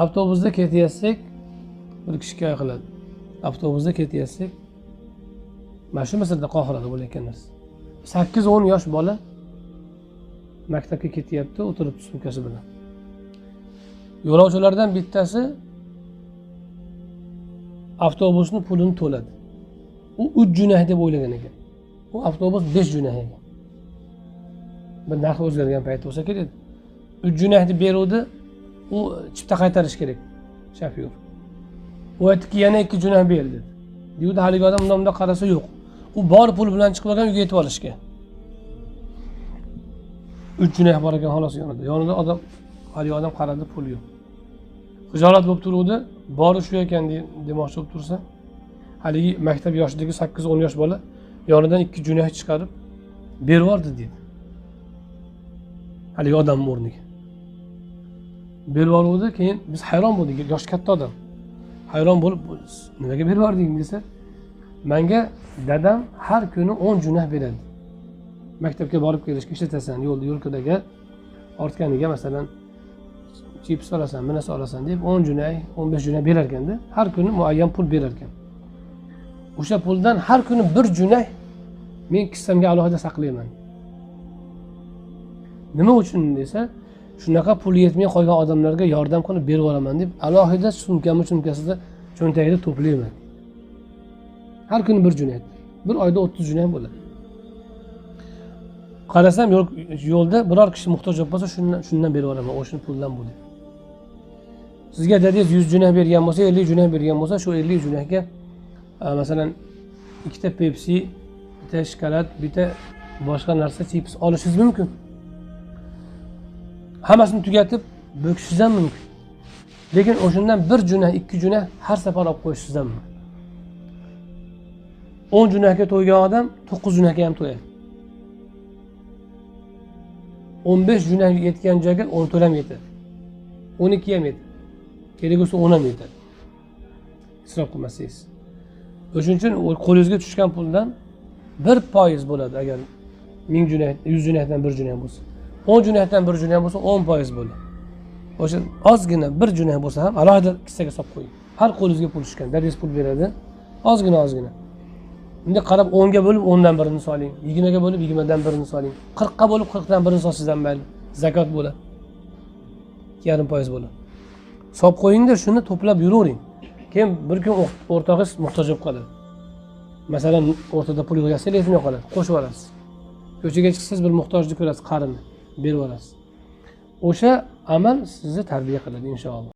Avtobusda ketyapsak, bir kishi hikoya qiladi. Avtobusda ketyapsak, mana shu masalada Qohirada bo'layotgan narsa. 8-10 yosh bola maktabga ketyapti, o'tiribdi sumkasi bilan. Yo'lovchilardan bittasi avtobusning pulini to'ladi. U 3 junah deb o'ylagan ekan. U avtobus 5 junah ekan. Bir narx o'zgargan payt bo'lsa kerak. 3 junah deb beruvdi, u chipta qaytarish kerak shofyor. U aytdiki, yana 2 junah ber dedi. Deydi, haligi odam undan bundan qarasa yo'q. U bor pul bilan chiqib olgan, uyga yetib olishga. 3 junah bor ekan xolos yonida. Yonida odam, haligi odam qaradi, pul yo'q. Xijolat bo'lib turuvdi, bori shu ekan demoqchi bo'lib tursa, haligi maktab yoshidagi 8-10 yosh bola yonidan 2 junah chiqarib berib yubordi dedi. Haligi odamning o'rniga. Berib yubordi, keyin biz hayron bo'ldik, yosh katta odam. Hayron bo'lib, nimaga berib yubording desa, menga dadam har kuni 10 junah beradi. Maktabga borib kelishga ishlatasan, yo'lda yo'l kiraga ortganiga masalan chips olasan, bir narsa olasan deb 10 junah, 15 junah berar ekanda, har kuni muayyan pul berar ekan. O'sha puldan har kuni 1 junah men kissamga alohida saqlayman. Nima uchun desa, shunaqa pul yetmay qolgan odamlarga yordam qilib berib yuboraman deb alohida sumkamni sumkasida cho'ntagida to'playman. Har kuni 1 junah. Bir oyda 30 junah bo'ladi. Qarasam yo'lda biror kishi muhtoj bo'lib qolsa, shundan berib yuboraman, o'sha puldan bu deb. Sizga dadangiz 100 junah bergan bo'lsa, 50 junah bergan bo'lsa, shu 50 junahga masalan 2 ta Pepsi, bitta shokolad, bitta boshqa narsa chips olishingiz mumkin. Hammasini tugatib bo'kishingiz ham mumkin. Lekin o'shandan 1 junah, 2 junah har safar olib qo'yishingiz ham mumkin. 10 junahga to'ygan odam 9 junahga ham to'yadi. 15 junah yetgan joyga 14 ham yetadi. 12 ham yetadi. Kerak bo'lsa 10 ham yetadi. Isrof qilmasangiz. O'shuning uchun qo'lingizga tushgan puldan 1% bo'ladi agar 1000 junah, 100 junahdan 1 junah bo'lsa. 10 junahdan 1 junah bo'lsa 10% bo'ladi. O'sha ozgina 1 junah bo'lsa ham alohida kissaga solib qo'ying. Har qo'lingizga pul tushgan, dadangiz pul beradi. Ozgina ozgina. Bunday qarab 10 ga bo'lib 10 dan birini soling, 20 ga bo'lib 20 dan birini soling, 40 ga bo'lib 40 dan birini solsangiz ham mayli, zakot bo'ladi. 2,5% bo'ladi. Solib qo'yingda shuni to'plab yuravering. Keyin bir kun o'rtog'ingiz muhtoj bo'lib qoladi. Masalan, o'rtada pul yo'q, yetmay qoladi, qo'shib yuborasiz. Ko'chaga chiqsangiz bir muhtojni ko'rasiz, qarini berib yuborasiz. O'sha amal sizni tarbiya qiladi inshaalloh.